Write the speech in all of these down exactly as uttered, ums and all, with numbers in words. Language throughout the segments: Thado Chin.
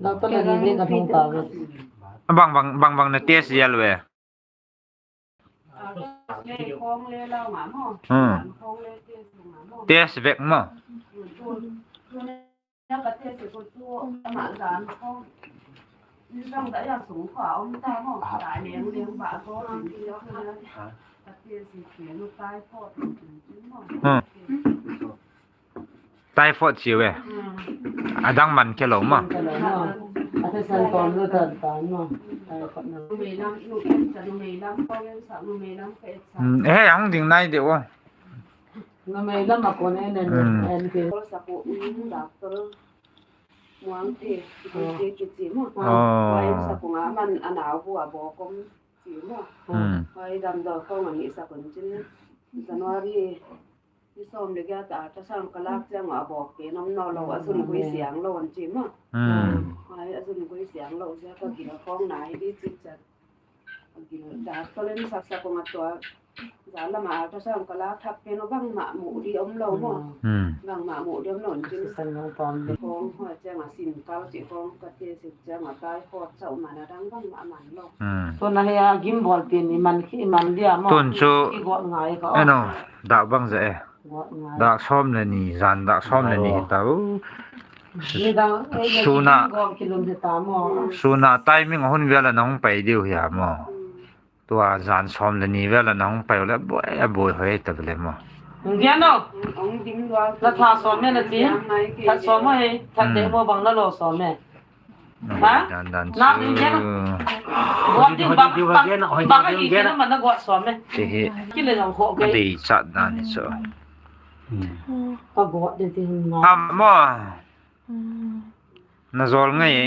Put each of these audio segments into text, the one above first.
Doctor la ni ni ka thong ta ve. Bang bang bang bang na test jel ve. Hmm. Test vek mo. Hmm. Typhoid chi ve. Adang man kei lou ma. Hmm, eh, hung ding nai de o. Hmm. Oh. Hmm. Ni som le get a ultrasound kalak chang a bok ke nom no lou, a sun gui siang lou an chi ma. Hmm. Ai, a sun gui siang lou jeh a ka gil khong nai di chi chan. A gil doctor in sak sak kong a tua. Jan lama ultrasound kalak thak pen o bangma mu di om lou mo. Hmm. Bangma mu di om lou an chi. Khong ho chang a sin kal chi khong ka te si chang a tai ho chau ma na dang bangma man lou. Hmm. Tuna hi a gimbol pen i man khi i man dia mo. Tun chu i got ngai ka. Eno, dak bang ja e. Dak som le ni, jan dak som le ni hi ta u. Suna, suna timing a hun vel a na hung pai diu hi a mo. Tua jan som le ni vel a na hung pai u le boi, a boi hoi ta le mo. Hung dia no. La tha som me na ti. Tha som mo he, tha te mo bang na lo som me. Ha? Dan dan. Na chu. Guat ding bang, bang, bang a hi kina man na guat som e. Ti hi. Kile jong kho ke. Dei chat dan hi chu. Ka guat de ti hung na. Am mo. Na jol ngai e.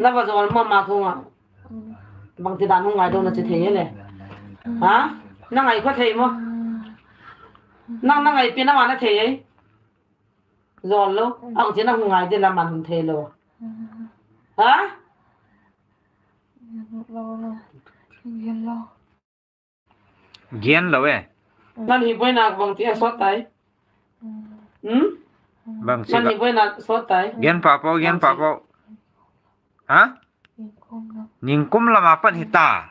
Na va jol mo ma ko nga. Bang ti dan hung ngai do na chi thei le. Ha? Na ngai ko thei mo. Nang na ngai pi na ma na thei e. Jol lou, ang chi na hung ngai de la man hung thei lou. Ha? Gen lou e. Nan hi boina bang ti a sot tai. Hmm? Bang chi nan hi boina sot tai. Gen pa po, gen pa po. Ha? Ningkum lama pan hita.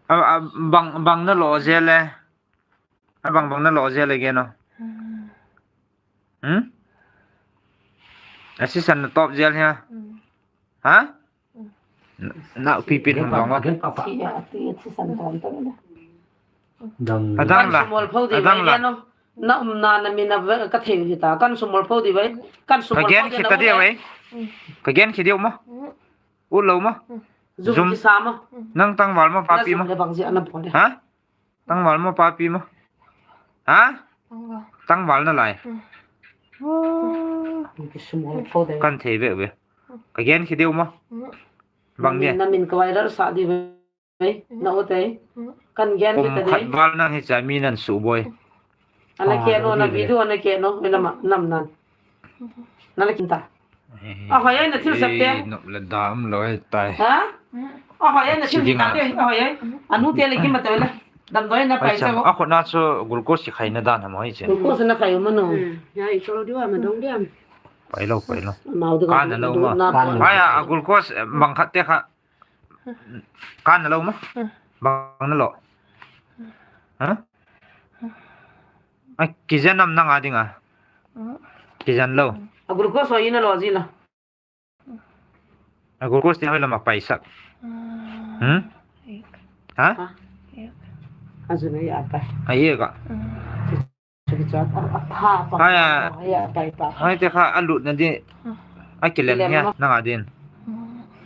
A, a, bang, bang na lo je le. A bang bang na lo je le gen o. Hmm? A sisan na top je le ha? Ha? Na, na pipin hang bang o. Ti a, ti a sisan tom tom na. Adang la. Adang la. Na umna na min a ve ka thei hi ta. Kan sumol pho di ve. Kan sumol pho di ve. Ka gen khi ta di ve. Ka gen khi di ma. U lou ma. Zum. Zum. Nang tangval ma papi ma. Ha? Tangval ma papi ma. Ha? Tangval. Tangval na lai. Kan thei ve ve. Ka gen khi di ma. Bang dia. Na min ka viral sa di ve. Ei, na u tei. Kan gen kita dei. Khat val nang hi cha mi nan su boi. Ana ke no, na video ana ke no, ila ma, nam nan. Na la kin ta. A hoi ai na thil sap te. Nop le dam lo ai tai. Ha? A hoi ai na thil sap te. A hoi ai. Anu te le kin ma te le. Dam doi na pai sa mo. A khona chu glucose khai na dan ha mo hi che. Glucose na khai ma no. Ya i cholo diwa ma dong diam. Pai lo, pai lo. Mau de ka na lo ma. Aya, a glucose bang khat te kha. Kan na lo ma? Bang na lo? Ha? A, kijen nam nang a ding a? Kijen lo. A glucose hoi na lo ji la. A glucose ti hoi la ma pai sak. Hmm? Ha? A ju na ya pa. A ye ka. Hai a, hai te kha a lut na di, a kilem hia, nang a din.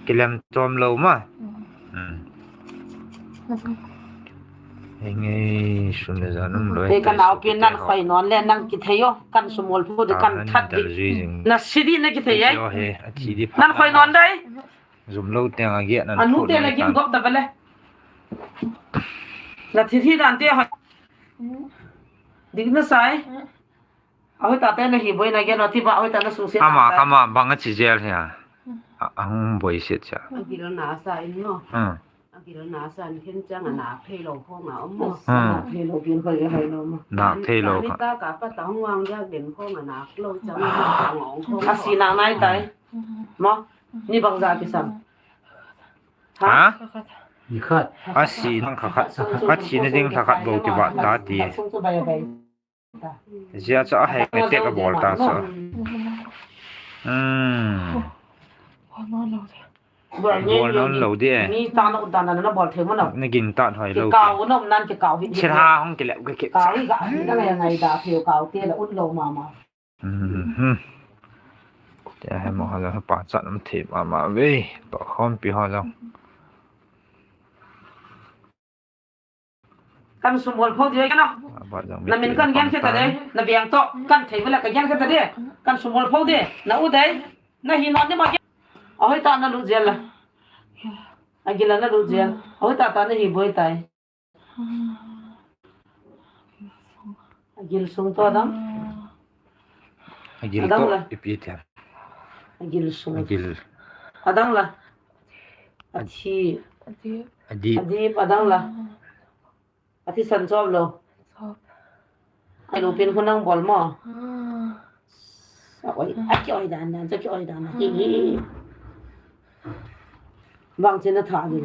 Kilem tom lo ma. Hei nge, sun le jan um lo. Te ka nau pin nan khoi non le nang kithei o, kan sumol pho de kan that di. Na si di na kithei ai. Nan khoi non dai. Zum lo te nga ge nan. Anu te na gin gop da bale. Na thi thi dan te ha. Dik na sai. Ahoi ta te na hi boi na ge na ti ba ahoi ta na su se. Ama, ama bang a chi jel hia. A hung boi se cha. Agi lo na sa in no. Hmm. Kilna san khen chang a nak thei lou khong a um mo. Hmm. Nak thei lou kin khoi ka hai lou mo. Nak thei lou kha. Ni ta ka pa ta hung wang jak den khong a nak lou chang a nak ngong khong. A si nak nai tai. Mo. Ni bang ja kisan. Ha? Ni khat. A si nang kha khat. A si na ding kha khat bou ti ba ta ti. Sung chu bai bai. Jia chu a hei nge tek a bol ta chu. Hmm. Bol non lou de. Ni ta na ut dan na na bol thei mo na. Na ging ta hoi lou. Kau na um nan ke kau hi. Chira hong ke le ke ke. Kau hi ga hi na ngai ngai da thei kau te la ut lou mama. Hmm. Te he mo ha la pa chat um thei mama ve. To khom pi ha la. Kan sumol pho dia kan. Na min kan gen khe ta de. Na biang to kan thei bela ka gen khe ta de. Kan sumol pho de. Na u dei. Na hi non ni ma gen. A hoi ta na lu jel la. A gila na lu jel. A hoi ta ta na hi boi tai. A gil sung to dang. A gil to ipi thiam. A gil sung. A gil. Adang la. A thi. A di. A di adang la. A thisan chop lou. Chop. Ai lou pin khu nang bol mo. A oi, a ki oi dan dan, a ki oi dan dan. Hi hi. Bang chen na tha ni.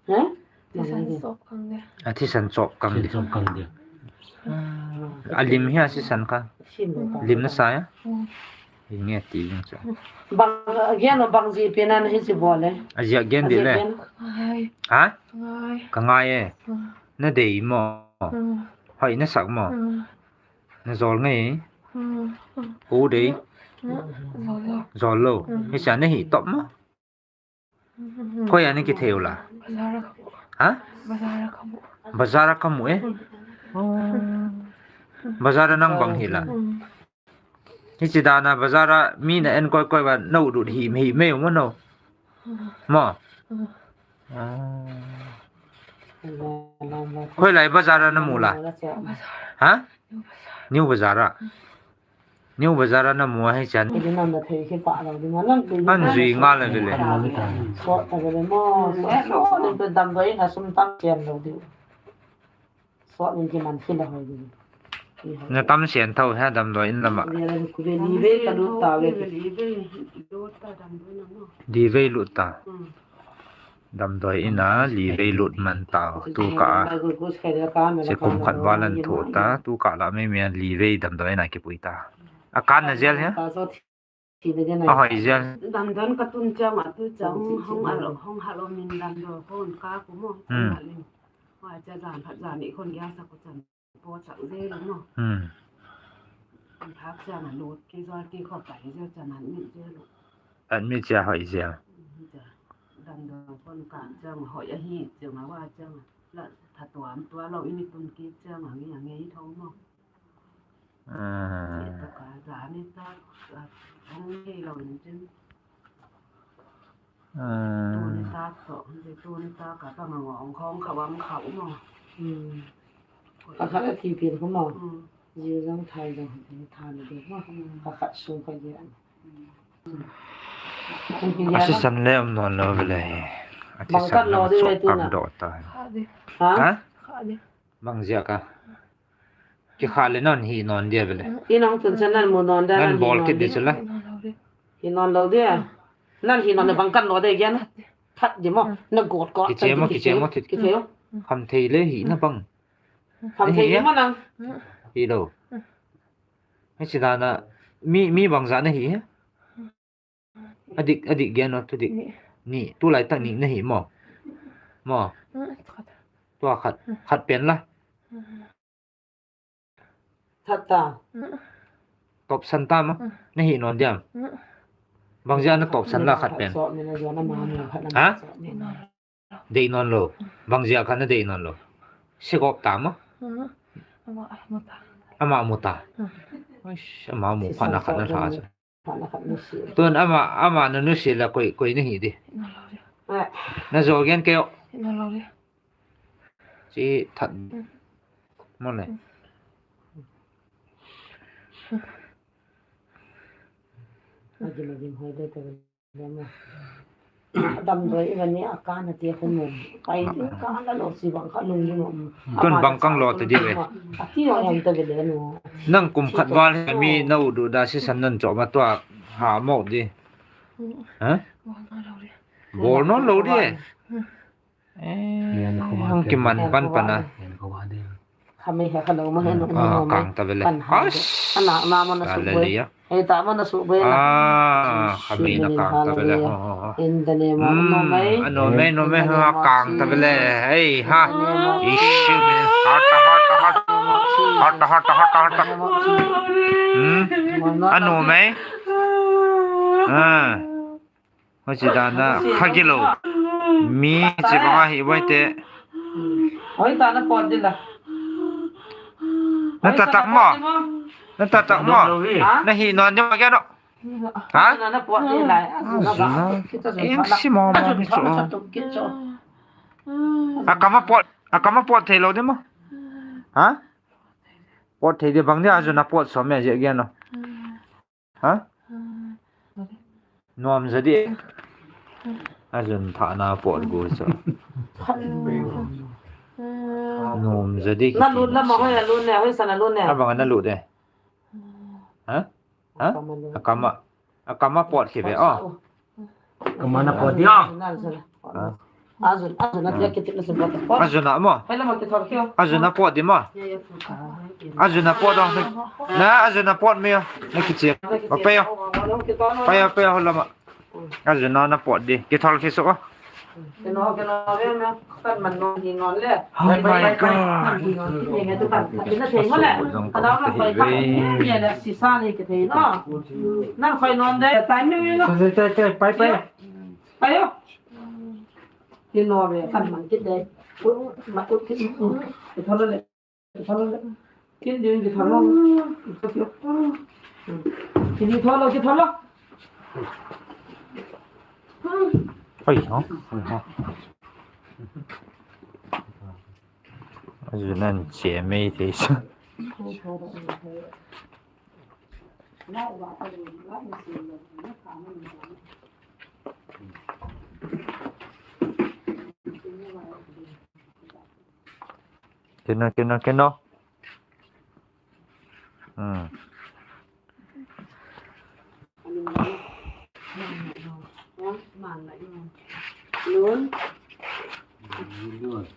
He? A thisan chop kang de. A thisan chop kang de. Chop kang de. A lim hi a thisan kha. Lim na sa ya? Hi nge ti ling cha. Bang, a gen bang ji pe nan hi si bol le. A ji a gen di le. Ngai. Ha? Ngai. Ka ngai e. Na dei mo. Hoi na sak mo. Na jol ngai. U dei. Jol lou. Jol lou. Hi cha na hi top mo. Koi a na kithei u la? Bazar a kamu. Ha? Bazar a kamu. Bazar a kamu e? Bazar a nang bang hi la? Hichi dan a bazar a mi na en koi koi va na u dut hi, hi mei mo no? Mo? Koi lai bazar a na mu la? Ha? New Bazar a. New Bazar a na mu a hi chan. An jui nga la vele. Na tam sen tho ha damdoi in lama. Di vei lut ta. Damdoi in a li vei lut man tau tu ka. Che kum khat val an tho ta tu ka la me me li vei damdoi in a kipui ta. A kan na jel he? A hoi jel. Damdoi in ka tun chang a tu chang hong alo hong halo min damdoi kon ka ku mo. Hoi cha jan phat jan i kon gya sa ku chan. Po chak je lo no. Hmm. Thak chang a lut ki jol ki kho pai je chan an mi je lo. An mi cha hoi je. Damdoi kon ka chang hoi a hi chang a wa chang a. La tha tuam tua lo i ni tun ki chang a nge a nge i tho mo. Ah. Che to ka ja ni ta, ah, hong hei lo in chin. Ah. Tu ni ta to, tu ni ta ka ta ma ngong khong kha wang kha u mo. Hmm. Ka kha la thi pin ko mo. Hmm. Ji jong thai jong thi tha ni de mo. Hmm. Ka kha sung ka ji an. Hmm. A thisan le um non lo vele. A thisan le um chok kam do ta. Ha? Ha? Bang jia ka. Ki kha le non hi non dia vele. I nong tun chan nan mu non da nan bol kit di chula. Hi non lo dia. Nan hi non le bang kan lo de gen. That di mo. Na got ko. Ki che mo, ki che mo thit. Ki che mo. Kham thei le hi na bang. Kham thei ma nang. Hi lo. Hichi dan a mi, mi bang ja na hi. Adik, adik gen o, tu dik. Ni. Ni, tu lai tak ni na hi mo. Mo. Tua khat, khat pen la. Khat ta. Top san ta mo. Na hi non diam. Bang jia na top san la khat pen. Ha? Dei non lo. Bang jia khat na dei non lo. Sigop ta mo. Ama mu ta. Ama mu ta. Ama mu khat na khat na tha. Tun ama, ama na nusi la koi, koi na hi di. Na jo gen keo. Chi that. Mo le. Damdoi ivani akan ati khun. Pai kan la lo si bang kha lung lung. Tun bang kang lo te di ve. Ati o em ta ve le no. Nang kum khat val mi na u du da si san nan cho ma tua ha mo di. Ha? Bol non lo di. Eh, hong kiman pan pan a. Kami he kalo ma he no. Ah, kang ta vele. As. Ana na mana su boi. Hallelujah. Hei ta mana su boi la. Ah, kami na kang ta vele. Ho, ho, ho. In the name of, hmm, no mai. Ano mai, no mai, ha, kang ta vele. Hei, ha. Ishi mi. Hata, hata, hata. Hata, hata, hata, hata. Hmm? Ano mai. Ah. Hoiche dan a, kha gilou. Mi che bang ahi boi te. Hoi ta na pot di la. Na ta tak mo. Na ta tak mo. Ha? Na hi non di mo kya no. Ha? Na na pot di la. Ah, zuna. Em si mo mo ni cho. Akama pot, akama pot thei lou di mo. Ha? Pot thei di bang di a zuna pot so me je kya no. Ha? Nuam za di. A zun thah na pot gu chu. Nuam za di. Na lut na ma hoi a lut ne, hoi san a lut ne. A bang na lut de. Ha? Ha? Akama. Akama pot ki ve o. Kama na pot di o. Ha? Azun, azun, ati a kitik na sun pot. Azun a mo. Hai la ma ki thor kyo. Azun a pot di mo. Azun a pot o. Na, azun a pot mi o. Na kichek. Ba pe o. Pe o, pe o, ho la ma. Azun a na pot di. Ki thor ki so o. Kino, kino, ve me. Kan man no hi non le. Oh my God. Ni nge tu kan. Kina thei mo le. Ka dau na pai ka. Ni le si sa ni ki thei no. Na khoi non de. Tai mi mi no. Tai, tai, tai, pai, pai. Pai o. Kino ve, kan man kit de. Ut, ma ut kit. Kithol le. Kithol le. Kin ding kithol lo. Kithol lo, kithol lo. Oi, ha? Oi, ha? Azu nan che mei te sa. Kino, kino, kino. Hmm. Lun.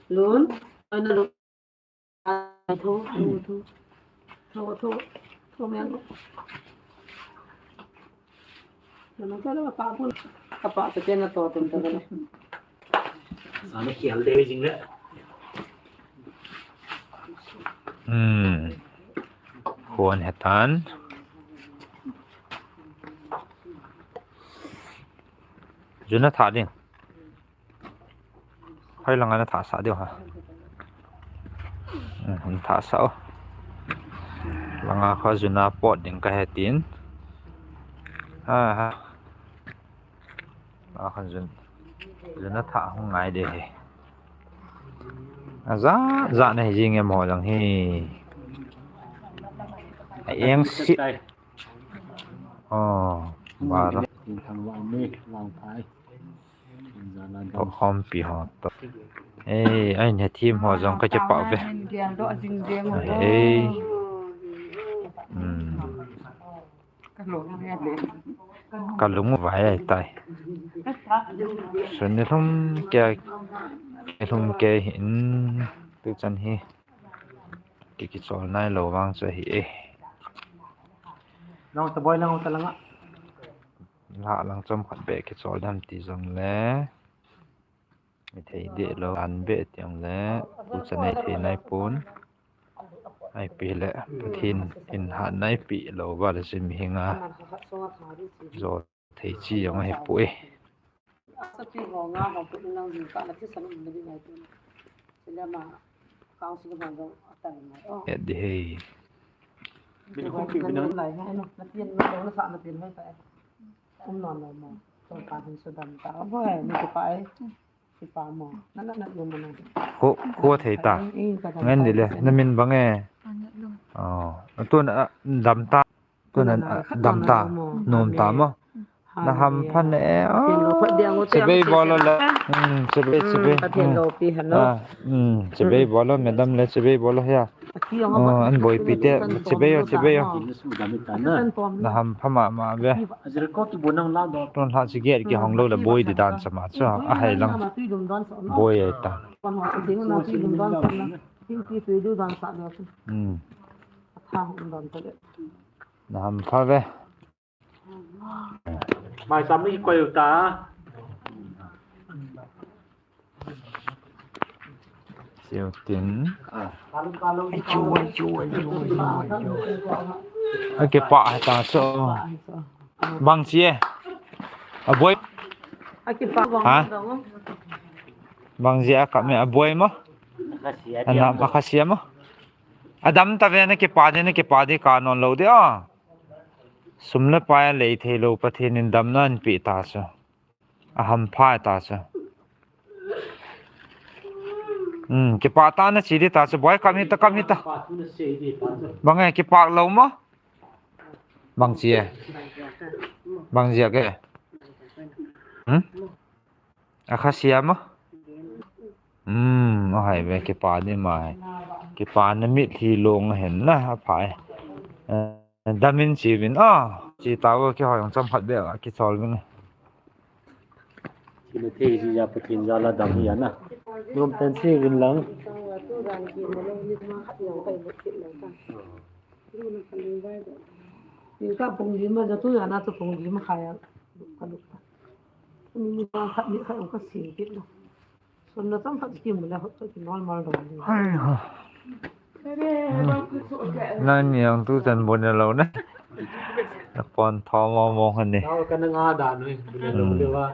Lun. Lun. Ai, tho, tho, tho. Tho, tho. Tho, meng. Nana ka la pa pun. Ka pa sa tena to tun ta le. Sana khial de jing le. Hmm. Khon hetan. Juna tha ding. Hoi langa na thah sah diu ha. Hmm, hin thah sah o. Langa kho juna pot ding ka he tin. Ha ha. A khan jun. Juna thah hung ngai de he. A ja, ja na hi jing em ho jang hi. A eng si. Oh, bara. Toh khompi ho toh. Eh, ai ne thim ho jong ka kipah ve. Eh. Hmm. Ka lung vai ai tai. Sun ni lhum ke, lhum ke hin tu chan hi. Ki kichol nai lou vang chu ahi e. Lang ta boi lang ta langa. Lha lang chom khat beh kichol dam ti jong le. Mi thei deh lou, an beh ti jong le. Tu chan ai thei nai pon. Ai pi le, Pathen in hat nai pi lou va le sim hinga. Jo thei chi jong ahi poi. Asa pi ho nga ho pi nang jing ka la thisan um na di ngai tu. Sila ma kau sila ma jong atai ngai. Oh. Et di hei. Bin khong pi bin nang. Lai ngai no. Na tin na lo na sa na tin hai ta. Um non lo mo. Tong pa hin su dam ta. Abo hai ni ko pa ai. Ko, ko thei ta. Ngen di le, na min bang e. Oh, tun, ah, dam ta. Tun, ah, dam ta. Nom ta mo. Na hampha ne. Pathen lou phat ding u. Chibai bol o le. Hmm, chibai, chibai. Pathen lou pi halo. Ah, hmm, chibai bol o, madam le chibai bol o hia. Ati ang a. Oh, an boipi te, chibai o, chibai o. Na hampha mama ve. Tun la chi gate kihong lou le boi di dan cha ma chu. Ahai lang. Boi ai ta. Hmm. Na hampha ve. Mai sam ni koi ta. Siu tin. Akipa ta so. Bang chi e. Aboi. Akipa bang. Ha? Bang chi a kap me aboi mo. Ana ma khasia mo. Adam ta ve na kipa de, na kipa de ka non lou de a. Sum le pai a lei thei lou Pathen in damna an pe ta chu. A hampha ta chu. Hmm, kipa ta na chi di ta chu. Boi kam hi ta, kam hi ta. Bang e kipa lou mo. Bang chi e. Bang chi e ke. Hmm? A khasia mo. Hmm, ahai ve kipa ni mai. Kipa na mitlhi long hen na a phai. Eh, damin chi vin a. Chi ta vo kihoi jong chomkhat be a kichol vin. Chi na thei chi ja Pathen ja la dam hi a na. Nom tan chi vin lang. Ka pung lim ma ja tu ja na tu pung lim khai a. Ka lu. Ni ni khat ni khat ka si ti lo. Sunna tam khat kim le hot ki normal dong. Hai ha. Nang ni ang tu chan bon lou ne. Na pon tho mo mo han ni. Tao ka na nga da noi. Bon lou de wa.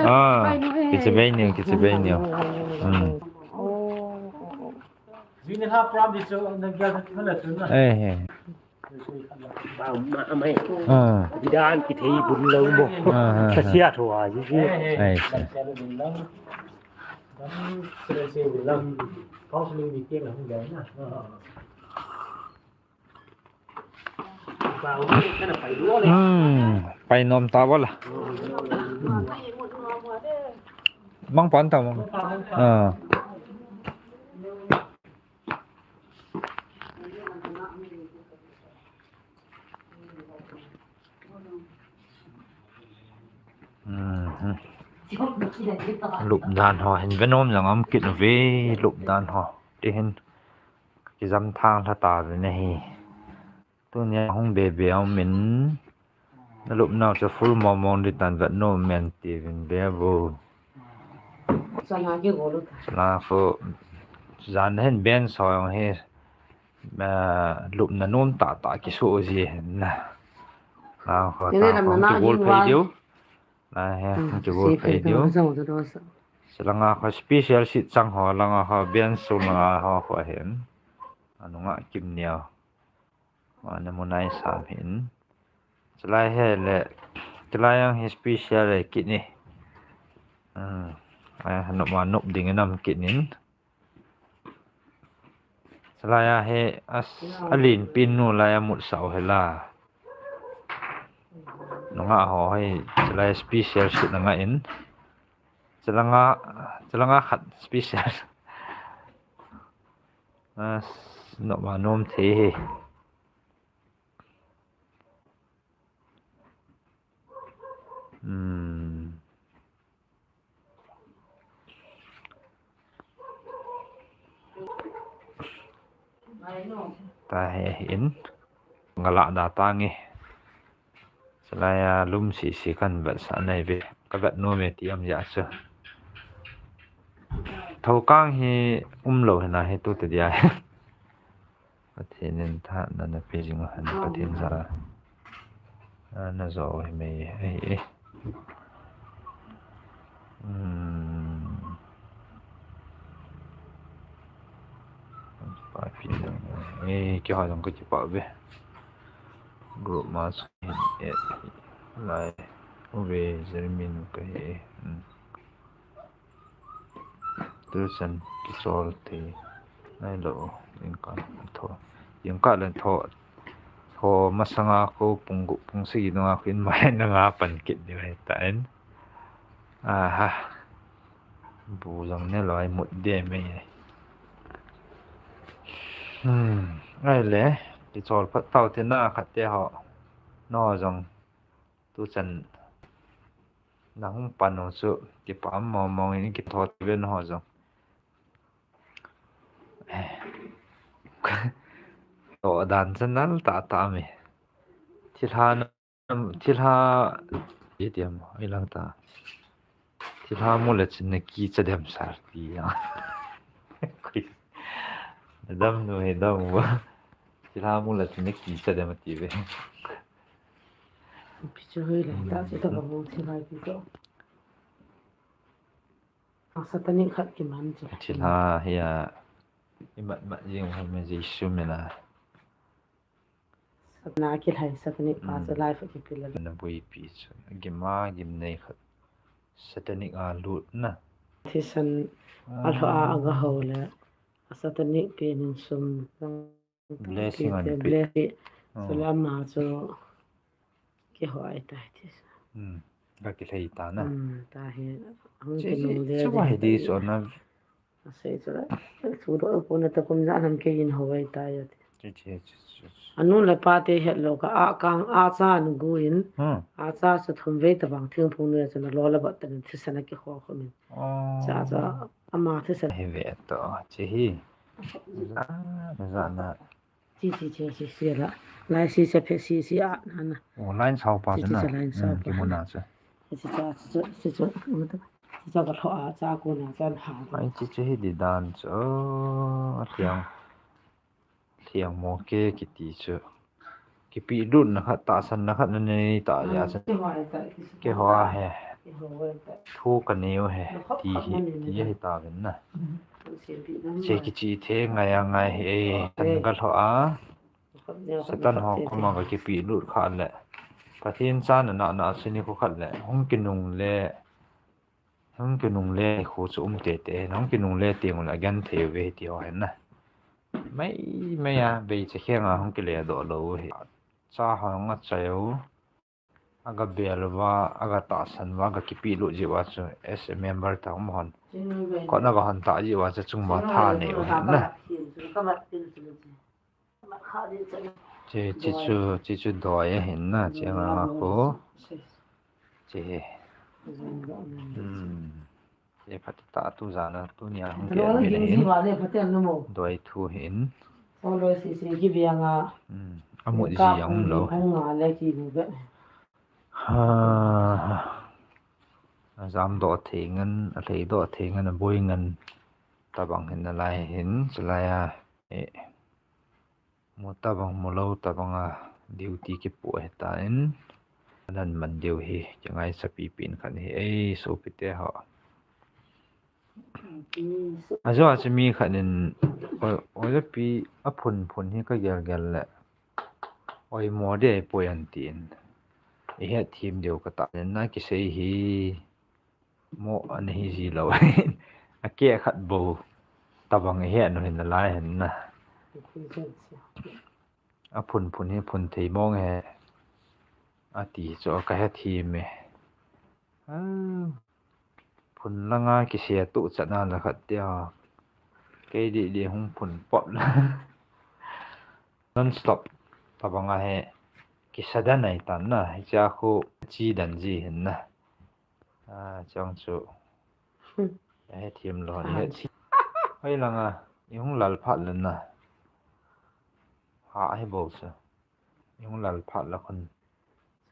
Ah, kichi bei ni, kichi bei ni. Hmm. Jini ha pram di chu na gel na la tu na. Eh, eh. Ba ma mai. Ah. Bidan ki thei bun lo mo. Ah, ah, ah. Sa sia tho a ji ji. Ai, sa. Counseling meeting la hung gel na. Hmm, pai nom ta bol a. Hmm. Mang pan ta mang. Ah. Hmm. Lup dan ho hin ve nom jong um kit uve, lup dan ho. Ti hin kijam thang lha ta ve na hi. Tunia hung be be a um in, na lupnau chu full mong mong di tan vet nom men ti vin be vo. Sana ki golu ta. Sana fu, jan hin ben so jong hi, eh, lupna nom tah tah kisu ji hin na. Na kho ta kho kibol phei diu. Na he, hmm, kibol phei diu. Sa langa kho special seat chang ho, langa kho ben su langa ho kho hin. Anunga kim niau. Mane munai sam hin. Chulai hi le, chulai jong hi special le kit ni. Hmm. Ai, nop ma nop ding nam kit nin. Chulai a hi as, alin pin nu lai a mut sau hi la. Nunga ho hi, chulai special seat na nga in. Chulanga, chulanga khat special. As, nop ma nom thei hi. Hmm. Ta he in. Ngala da ta nge. Salai a lum si si kan vet sa nei ve. Ka vet nom e ti am ya chu. Thokang hi um lou hi na hi tu te dia. Pathen in tha na na pe jing hen Pathen ja. Na, na jo hi mei, ei, ei. Hmm. Pa pi jong, ei, kei ha jong ka kipa ve. Group ma chu hin et lai. Uve, Jeremy nu ka hi. Hmm. Tuchan kichol thei nailou, jingkah tho, jingkah le tho, Kho masanga kho pung gup pung sagi nunga kho in mai nanga pan kit diu ahitan. Aha. Bu jong ne loi mut de me. Hmm. Ai le. Kichol phat tau te na khat te ho. No jong. Tu chan. Na hung pan no chu. Kipa mo mo in kitho ti ve no jong. To dan chan nal ta ta mi. Thilha na, thilha, itiam, ilang ta. Thilha mu le chin na kicha dem sar ti ya. Kui. Dam nu he dam wa. Thilha mu le chin na kicha dem ti ve. Pichu hoi le, ta se ta ba mu thilha pi to. Satanic khat kiman chu. Thilha hi a, imat mat jing ho me Jesu mina. Satna kilhai Satanic pa chu life a kipil a. Na buipi chu. Gima gimnei khat. Satanic a lut na. Thisan a lho a aga ho le. A Satanic pen in sum. Blessing an pi. Blessing. Salama chu. Kihoi tai thisan. Hmm. Ga kilhai ta na. Hmm. Ta hi. Hung kinung le. Chu wa hi di chu na. Asei chu la, chu do pon ta kum ja nam ke in hoi ta ya ti. Che, che, che, che, che. Anu le pa te het lo ka a kang a cha nu gu in. Hmm. A cha chu thum vei ta bang thing phung ne chu na lo la ba ta ni thisan a kihoi kho min. Oh. Cha cha ama thisan. He ve to, che hi. Na, na, na. Chi, chi, chi, chi, chi la. Lai si sa phe si si a, na, na. Oh, line sao pa. Chi, chi, na. Chi line sao pa. Kimuna sa. Chi, chi, chi, chi, chi, chi, chi, ka lho a, cha ko na, cha na ha. Ai, chi, chi, hi di dan chu. Oh, thiang. Thiang mo ke kiti chu. Kipi lut na khat, tahsan na khat na nei ta ya chu. Kihoi ta, kihoi. Kihoi he. Kihoi ta. Thu ka neu he. Ti hi, ti hi ta vin na. Che kichi the ngai a ngai hi e, tan ka lho a. Satan ho koma ka kipi lut kha le. Pathen cha na na na sini ko khat le. Hung kinung le. Hung kinung le khu chu um te te. Hung kinung le ting le gan the ve ti ho hen na. Mai mai a bei che khenga hung kile do lo he. Cha ho nga cha yo. Aga bel uva, aga tahsan uva, aga kipi lut jiu a chu as a member ta um hon. Kona ga hon ta jiu a chu chunga tha nei u hen na. Che, che chu, che chu doi a hin na, che nga ko. Che he. Hmm. Che phat ta tu jan a, tunia hung ke mi le hin. Doi thu hin. Hmm. Amut ji ang um lo. Ha, ha. A jam doh thei ngan, a lhei doh thei ngan, a boi ngan. Tabang hin a lai hin, chulai a, eh, mu tabang, mu lo tabang a, duty kipu he ta in, nan man diu hi, kingai sa pi pin khan hi, ei, sopi te ho. A jo a chu mi khat in, oi, oi, pi, a phun phun hi ka gel gel le. Oi, mo de poi an tin. I het thim diu ka ta, na kisei hi. Mo an hi ji lo. A ke khat bo. Tabang i het nu hin a lai hin na. A phun phun hi phun thei mong he. A ti chu ka het thim e. Phun langa kisia tu chana la khat tia. Kei di di hung phun pot la. Non stop. Tabanga he kisa dan ai tan na. Hicha khu chi dan ji hin na. A, chang chu. A he thim lo, he thim. Hoi langa, i hung lal phat le na. Ha, he bo chu. I hung lal phat la khun.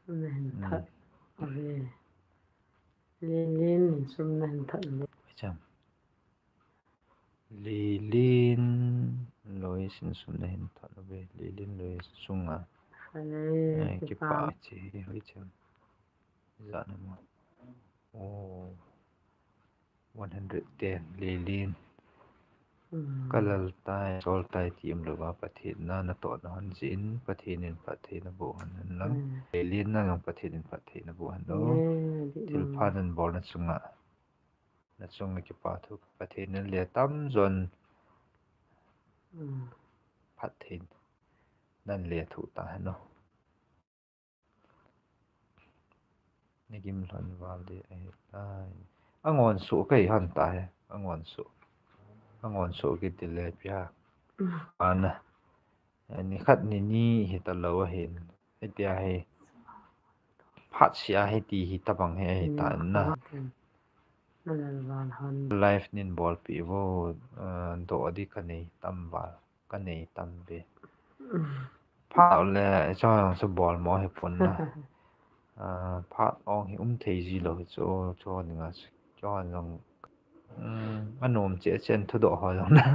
Sum na hin that. Ave. Lin lin sum na hin that. Chang. Lilin Lois in sum na hin that ave. Lilin Lois chunga. Ai, kipa chi hoi chang. Za na mo. Oh. One hundred ten, Lilin. Ka lal tai, sol tai ti um lova, Pathen na, na toh na hon jin, Pathen in phatthei na boh hon hen lang. Lilin na jong Pathen in phatthei na boh hon lo. Thilpha nan bol na chunga. Na chunga kipa thu Pathen in le tam jon phatthei. nan le thu ta hen o. Nagim lhon val di ahi tai. Angon su kai han ta he. Angon su. Angon su kiti le pia. Ana. Ni khat ni ni hi ta lo ahin. Hitia hi. Phat sia hi ti hi tabang hi ahi ta na. Life nin bol pi vo. Do di ka nei tam val. Ka nei tam ve. Phat le, chong su bol mo hi pun na. Phat ong hi um thei ji lo hi chu, chu ni nga chu. Chong jong, anom che chen thu do ho jong na.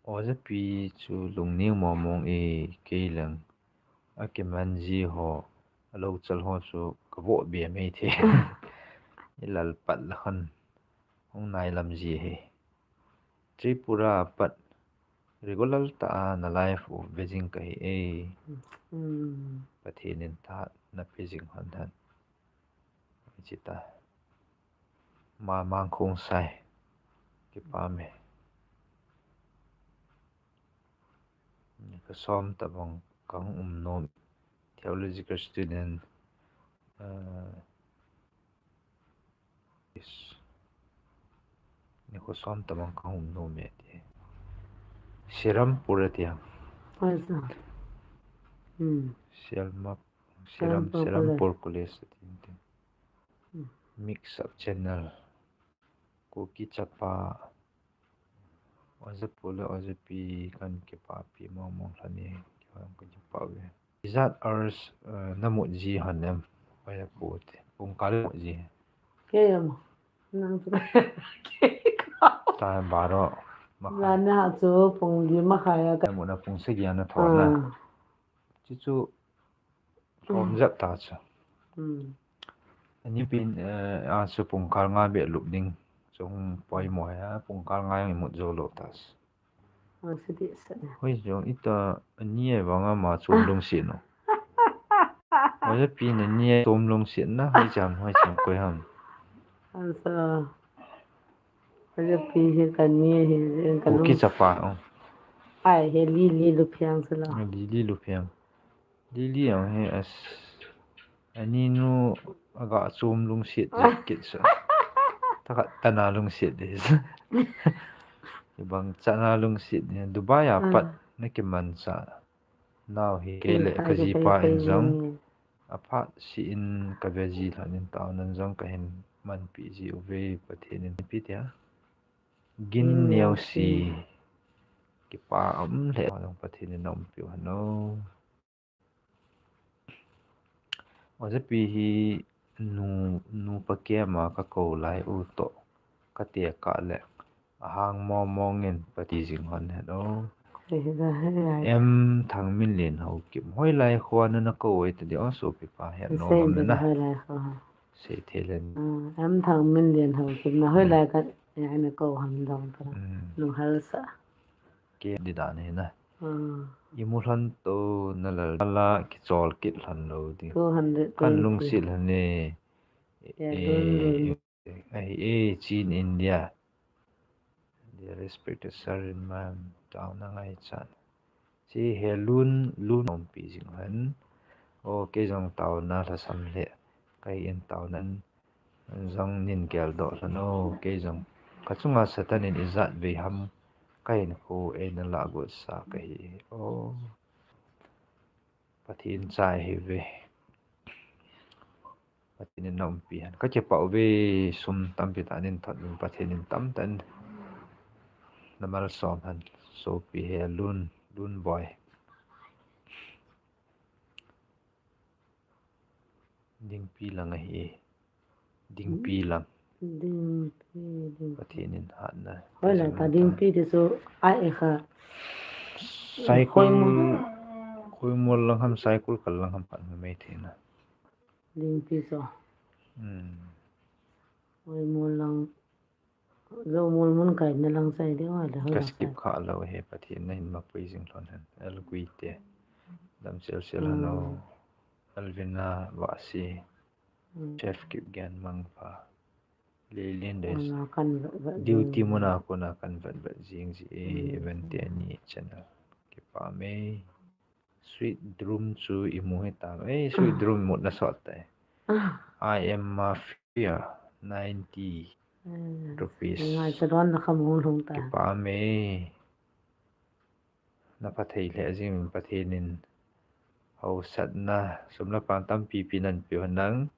Ojapi chu lungning momong e, kei lang. Akiman ji ho, alo chal ho chu, ka vo be mai the. I lal pat la khan. Hung nai lam ji hi. Tripura pat regular ta a na live u ve jing ka hi e. Pathen in tha na pe jing hon han. Chita. Ma mang khung sai. Kipa me. Ka som ta bang kang um nom. Theological student. Ni ko som ta bang kang um nom e ti. Serampore ti ham. Siram, Serampore College ti. Mix up channel. Kuki chapa. Ojapu le ojapi kan kipapi mong mong lhani. Kihong kan kipa ve. Ijat hours na mut ji han em. Ojapu te. Pungkal mut ji. Kei em. Nang tu. Ta baro. Lana chu pung li ma khaya ka. Mut na pung sagi na thona. Chu chu. Thom jep ta chu. Ani pin a chu pungkal nga be lup ding. Chung poimo he a pungkal nga jong imut jo lo ta chu. Hoi jong ita ani e vang ama chom lungset no. Hoi pin ani e chom lungset na hoi cham hoi cham koi ham. Hoi pi hi ka ni hi ka Kuki chapa. Ai he li li lu phiang chu lo. Li li lu phiang. Lili ang hi as ani nu aga chom lungset kit sa. Taka tana lungset di. Ibang chana lungset di Dubai a pat na kiman sa. Nau hi kei le ka jipa in jong a phat si in ka ve ji lhon in tao nan jong ka hin man pi ji uve Pathen in pi tia. Gin neo si kipa um le jong Pathen in um pi u hano. Ojapi hi nu, nu pa kema ka ko lai u to ka te ka le ahang mo mong in pati jing hon het o. Em thang min len ho kim hoi lai khua na na ko oi ta di o so pi pa het no am na. Sei thelen. Em thang min len ho kim na hoi lai ka ya na ko ham dong ta. Lung hal sa. Ke di dan hi na. Imu lhon to na lal la kichol kit lhon lo di. Kan lungset lhon e. Ahi e, Chin India. Dear respected sir and ma'am, taona ngaichat. Chi he lun, lun umpi jing hen. O, kei jong taona lhasam le. Kai in taona in. Jong nin geldoh lhon o, kei jong ka chunga Satan in ijat vei ham ka hinkho eina lahgot sa ka hi o. Pathen cha hi ve. Pathen in na umpi hen. Ka kipah uve sum tampi tah nin thot uvin Pathen in tamtah in na malsom hen. Sopi he lun, lun boy. Dingpi lang ahi. Dingpi lang. Dingpi, dingpi. Pathen in hatna. Hoilai ta dingpi ti chu ai e kha. Saikul, Khoimol lang ham, Saikul kal lang ham khat mai thei na. Dingpi chu. Khoimol lang. Zo mol mun kai na lang sai ding a le ho. Ka skip kha lo he Pathen na hin mapui jing lhon hen. Algui te. Dam sel sel hano. Alvina Vasi. Chef Kipgen Mangpha. Lelen de. Ana kan vet vet Duty jing. Muna kona kan vet vet jing ji e, Hmm. Event te ni channel. Kipa me. Sweet Dream chu imu hitam. Eh, Sweet Ah. Dream mutna sot tai. Ah. I am Mafia, ninety Hmm. rupees. Ngai sa don na khamu lhung ta. Kipa me. Na phatthei lheh jing Pathen in hausatna, sum le pai tampi pi nan pe ho nang.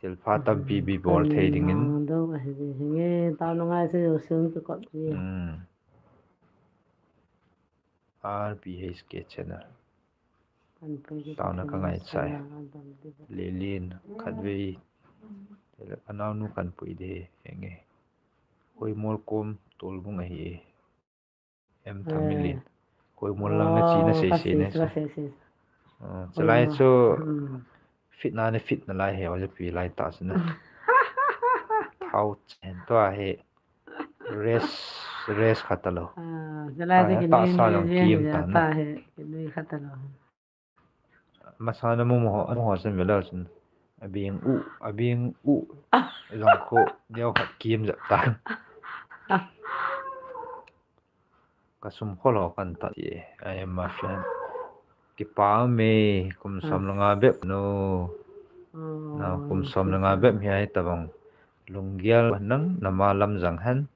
Thilpha tampi Hmm. bi bol thei dingin. Kan mang dou ahi ji hinge, tao na ngai sa jo sung ki kop ji. Hmm. R P H K channel. Kan pui ji Tao na ka Pathen ngaichai. Sana adam di ba. Lelen, khatvei. Tele ka naonu kan pui de, henge. Hoimol kom, Tolbung ahi e. M Thamilin. Eh. Hoimol lang na chi na Oh, sei ka sei sei na sa, sa. Sei sei. Ah, Hoimol. Chalai chu Hmm. Fit na ni fit na lai he, oja pi lai ta sina. Thao chen to a he. Rest, rest khat lo. Ah, chalai Ta chu he, ki ta nui sa nui jong jeng kim ja ta na. Ta he, ki nui khat lo. Masa na mu mo, mu ho sen vela sen. Abing u, abing u. Ah. Jong ko, neo khat kim ja ta. Ah. Ka sum khol ho kan ta ti, I am Mafia. Kipa me, kum som le nga bep no. Oh, na kum som le nga bep hi ai tabang. Lunggel nang na ma lam jang hen.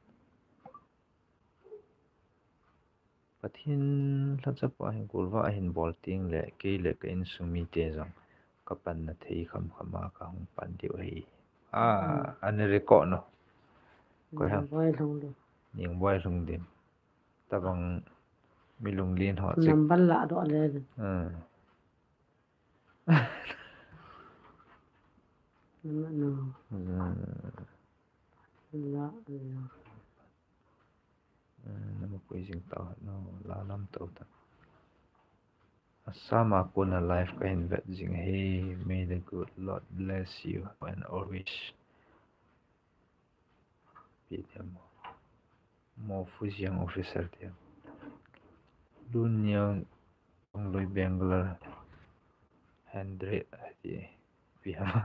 Pathen lhacha pa hin kulva ahin bol ting le, kei le ka insung mite jong ka panna thei kham kham a ka hung pan diu ahi. Ah, Hmm. Ani record no. Koi ham? Ningboi Lhungdim. Ningboi Lhungdim. Tabang mi lunglen ho chik. Number la doh le. Hmm. Number no. Hmm. La, la. Hmm, nama pui jing tau, no, la lam tau ta. Assam a kona live ka hin vet jing ahi. May the good Lord bless you and always. Pi diam. Mo Fujiang officer diam. Lun Niang Longloi Bangalore. Hundred ti. Pi ham.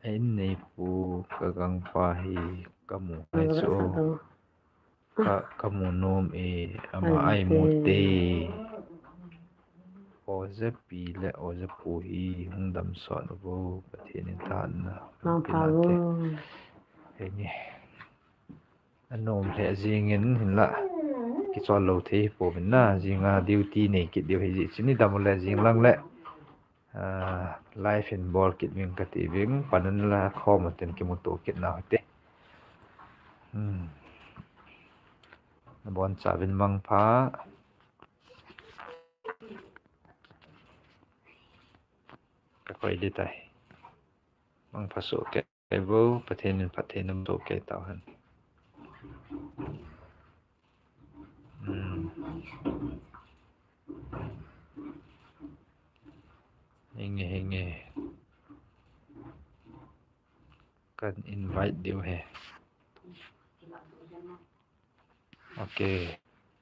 Ei, nei pu ka gangpa hi ka mu ngai chu. Ka, ka mu nom e, ama ai mu te. Oja pi le oja pu hi hung dam sot uvo, Pathen in thahatna. Mang pha uvo. Henge. Anom lheh jingin hinla. Kichol lou thei hi pouvin na, jinga duty nei kit diu hi ji chini dam u le jing lang le. Ah, live in bol kit ving kati ving, pan un la khom u tin kimuto kit nau hite. Hmm. Nabonchauvin mangpha. Ka koi ding tai. Mangpha soh kei uvo, Pathen in phatthei naboh kei tauhen. Hmm. Henge, henge. Kan invite diu ahi. Ok.